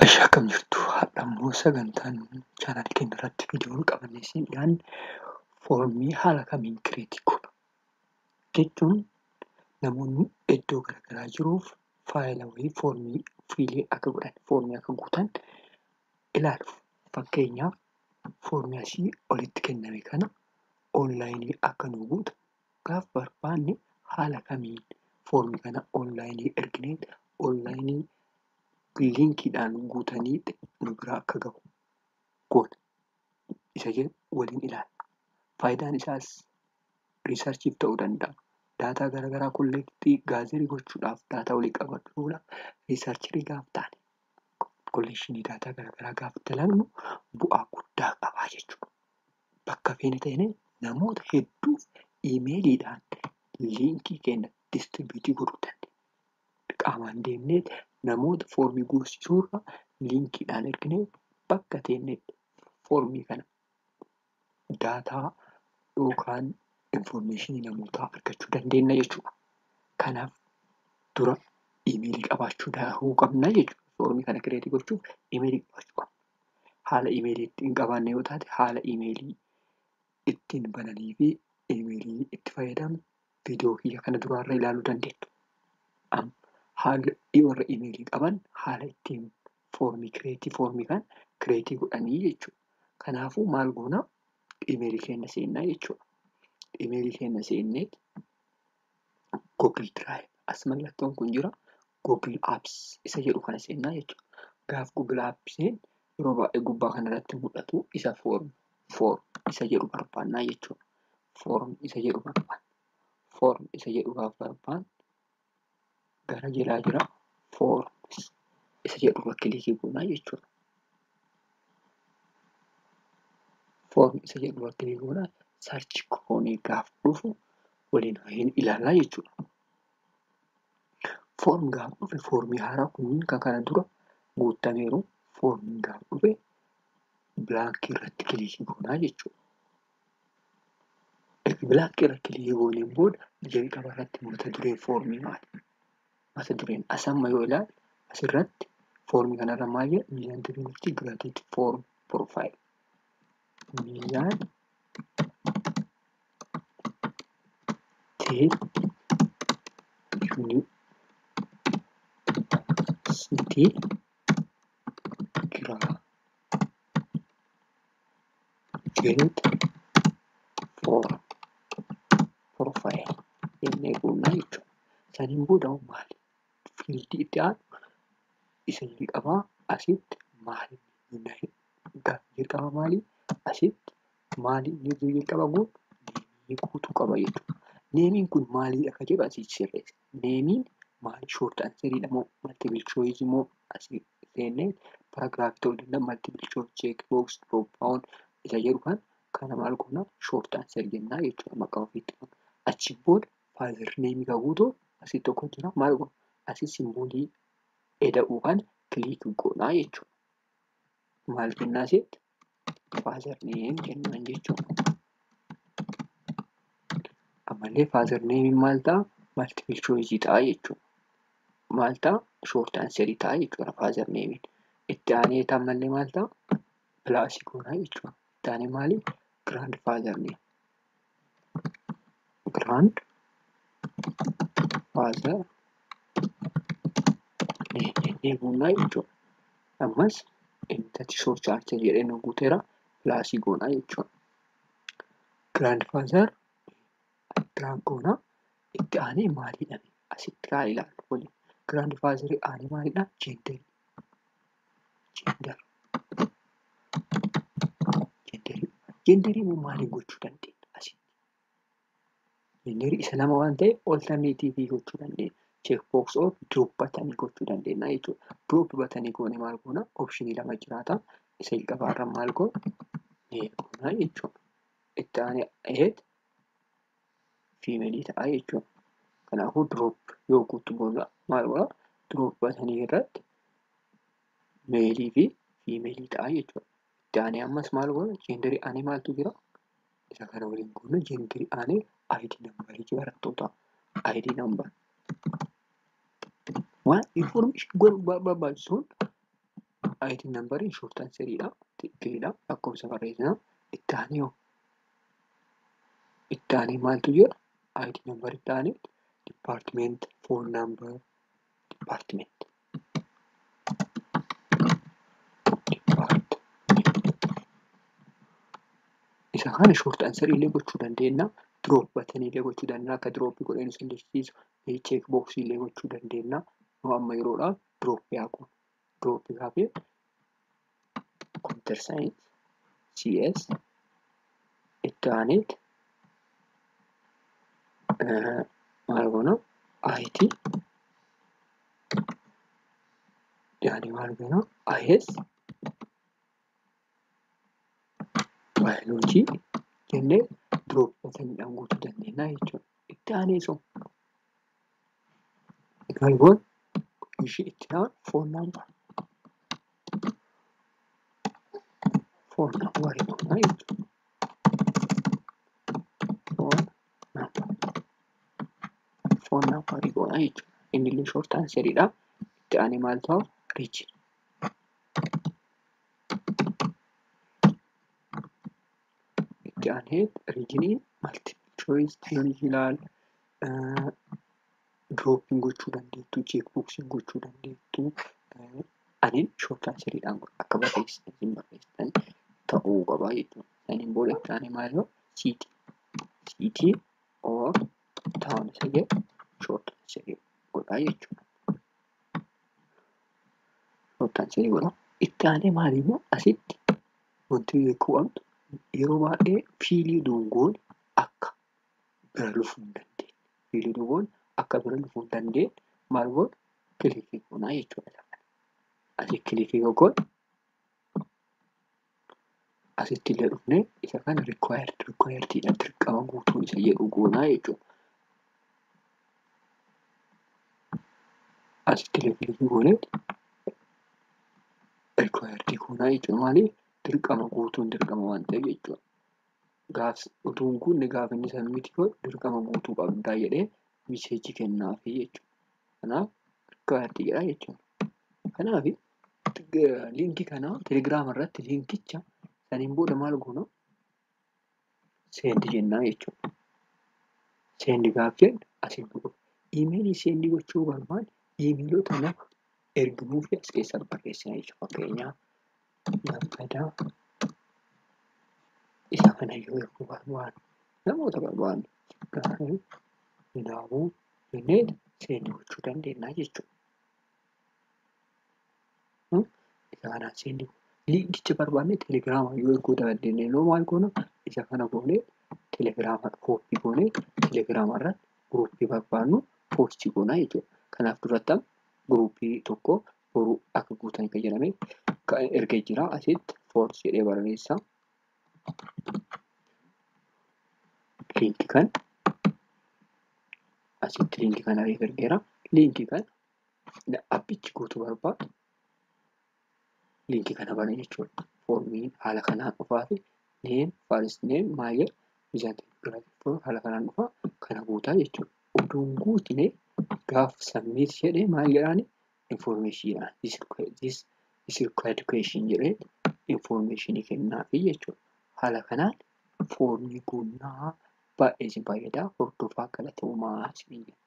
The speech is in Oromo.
Akkam jirtu? Har'a immoo sagantaan chaanaalii keenya irratti viidiyoon qabannee isin dhiyaanne foormii haala kamiin create goona jechuun namoonni iddoo garaagaraa jiruuf faayila wayii foormii fill akka godhan, foormii akka guutan ilaaluuf. Fakkeenyaaf, foormii asii olitti kenname kana onlaayinii akka nu guutu gaafa barbaanne, haala kamiin foormii kana onlaayinii erginee onlaayinii liinkiidhaan guutanii nu bira akka gahu goona isa jedhu waliin ilaalla. Faayidaan isaas researchiif ta'uu danda'a. Daataa garaagaraa collect, gather gochuudhaaf, daataa walii qabachuudhaaf, researcherii gaafa taane, collection daataa garaagaraa gaafa dalagnu bu'aa guddaa qabaa jechuudha. Bakka feene ta'ee namoota hedduuf iimeeliidhaan liinkii keenya distribute godhuu dandeenya. Qaamaan deemnee namoota foormii guutsisuurra liinkiidhaan erginee bakka teenyetti foormii kana daataa yookaan information namootaa argachuu dandeenya jechuudha. Kanaaf dura iimeelii qabaachuu danda'uu qabna jechuudha. Foormii kana create gochuuf iimeelii qabaachuu qabna. Haala iimeelii ittiin hin qabaanne yoo taate, haala iimeelii ittiin bananii fi iimeelii itti fayyadamnu viidiyoo kiyya kana duraarra ilaaluu dandeettu. Haalli warra iimeelii qaban haala ittiin foormii create, foormii kana create godhanii jechuudha. Kanaafuu maal goona? Iimeelii keenya seennaa jechuudha. Iimeelii keenya seennee Google Drive as mallattoon kun jira. Google Apps isa jedhu kana seennaa jechuudha. Gaaf Google Apps seen yeroo baay'ee gubbaa kanarratti mul'atu isa form isa jedhu barbaannaa jechuudha. Form isa jedhu barbaanna. Form isa jedhu gaaf barbaannu gara jalaa jira, forms isa jedhu irra click goonaa jechuudha. Form isa jedhu irra click goonaa, search goonee gaaf dhufu waliin hin ilaallaa jechuudha. Form gaaf dhufe, foormii haaraa kunniin kan kana dura guutameeru, foormiin gaaf dhufe blank irratti click goonaa jechuudha. Erga blank irra click gooneen booda jalqaba irratti mata dureen foormii maali? Mata dureen as amma yoo ilaalle asirratti foormii kanarra maal jedha? Miizaan Teekinooloojii Graduate Form Profile. Miizaan Tech University Graduate Form Profile jennee guunnaa jechuudha. Saniin booda maali? Field itti aanu isa jalqabaa asitti maali? Jalqaba maali? Asitti maali inni jalqaba guutu? Name guutuu qaba jechuudha. Nameiin kun maalidha ka jedhu asii sirreessa. Nameiin maali? Short answeriidha moo multiple choice moo? Asii seennee paragraph ta'uu danda'a, multiple choice, check box, drop down isa jedhu kan kana maal goona? Short answer jennaa jechuudha maqaa ofiitti. Achi booda father name kan guutu asii tokko jira, maal goona? Asii symbol eda'uu kana click goonaa jechuudha. Maal jennaa asitti? Father name jennaan jechuudha. Ammallee father name maal ta'a? Multiple choice ta'a jechuudha. Maal ta'a? Short answer ta'a jechuudha father name. Itti aanee ammallee maal ta'a? Plus goonaa jechuudha. Itti aanee maali? Grandfather name. Grandfather name jennee guunnaa jechuudha. Ammas inni short answer jedhee nu guuteera, plus goonaa jechuudha. Grandfather grand goonaa. Itti aanee maalidha? Asitti kaa ilaallu waliin. Grandfather aanee maalidha? Gender. Gender. Gender. Gender immoo maaliin gochuu dandeenya asitti? Gender isa lama waan ta'eef alternative gochuu dandeenya. Check box or drop button gochuu dandeenya jechuudha. Drop button goone maal goona? Option lama jiraata. Isa jalqabaarra maal goona? Male goona jechuudha. Itti aanee ahead female ta'a jechuudha. Kanaafuu drop yoo guutu booda maal goona? Drop button irratti male fi female ta'a jechuudha. Itti aanee ammas maal goona? Gender aanee maaltu jira? Isa kana waliin goona. Gender aanee ID number barattootaa. ID number. Waan information godhuu barbaachisuun ID numberiin short answeriidha. Xiqqeedha. Lakkoofsa barreessina. Itti aanee hoo? Itti aanee maaltu jira? ID number itti aanee department, phone number, department. Department. Isa kana short answer illee gochuu dandeenya. Drop button illee gochuu dandeenya. Akka drop godhee nu sallisiisu check box illee gochuu dandeenya. Nu amma yeroodhaaf drop yaa goonu. Drop gaafee computer science CS itti aaneet maal goona IT yaani maal goona IS biology jennee drop buttoniidhaan guutuu dandeenya jechuudha. Itti aanee sun maal goona ishee itti aanu phone number phone number goona jechuudha. Phone number phone number goona jechuudha. Inni illee short answeriidha. Itti aanee maal ta'a? Region. Itti aanee regioniin multiple choice ሊሆን ይችላል። Dropping gochuu dandeettu, check boxing gochuu dandeettu. Aniin short answeriidhaan akka barreessitan isin barreessitan ta'uu qaba jechuudha. Saniin booda itti aanee maal ta'u? City. City or town isa jedhu short answerii godhaa jechuudha. Short answerii godhaa. Itti aanee maal immoo asitti wanti beekuu qabdu yeroo baay'ee fill dungoon akka bira lufuu hin dandeenye. Fill dungoon akka bira lufuu hin dandeenye maal goona? Click goonaa jechuudha. Asii click yoo goone asitti illee dhufnee isa kana required requiredidha dirqama guutuu isa jedhu goonaa jechuudha. Asitti illee click goonee required goonaa jechuudha. Maaliif dirqama guutuun dirqama waan ta'eef jechuudha. Gaaf utuu hin guunne gaafa inni submit godhu dirqama guutuu qabdaa jedhee message kennaafi jechuudha. Kanaaf required jedha jechuudha. Kanaaf link kana telegiraama irratti linkicha saniin booda maal goona? Send jennaa jechuudha. Send gaaf jennu asiin nu dhufa. Email send gochuu barbaanne emailota nama erginuu fi as keessa barreessina jechuudha. Fakkeenyaaf Gammadaa isa kana yoo erguu barbaanne namoota barbaanne gaarii Minaabuu jennee send gochuu dandeenya jechuudha. Isa kanaan send linkicha barbaanne telegiraama yoo erguu dandeenye immoo maal goona? Isa kana goonee telegiraama copy goonee telegiraama irratti group barbaannu post goonaa jechuudha. Kanaaf duratti group tokko boruu akka guutan kan jedhame ergee jira. Asitti force jedhee barreessa. Link kan asitti link kana ergeera. Link kan abbichi guutuu barbaadu link kana bana jechuudha. Formiin haala kanaan dhufaa fi name first name maal jedha bishaan haala kanaan dhufaa kana guutaa jechuudha. Utuu hin guutine gaaf submit jedhee maal jedhaani information this is required question jedhee information kennaafi jechuudha. Haala kanaan foormii guunnaa baay'ee isin fayyada. Hordofaa galatoomaa isiniin jedha.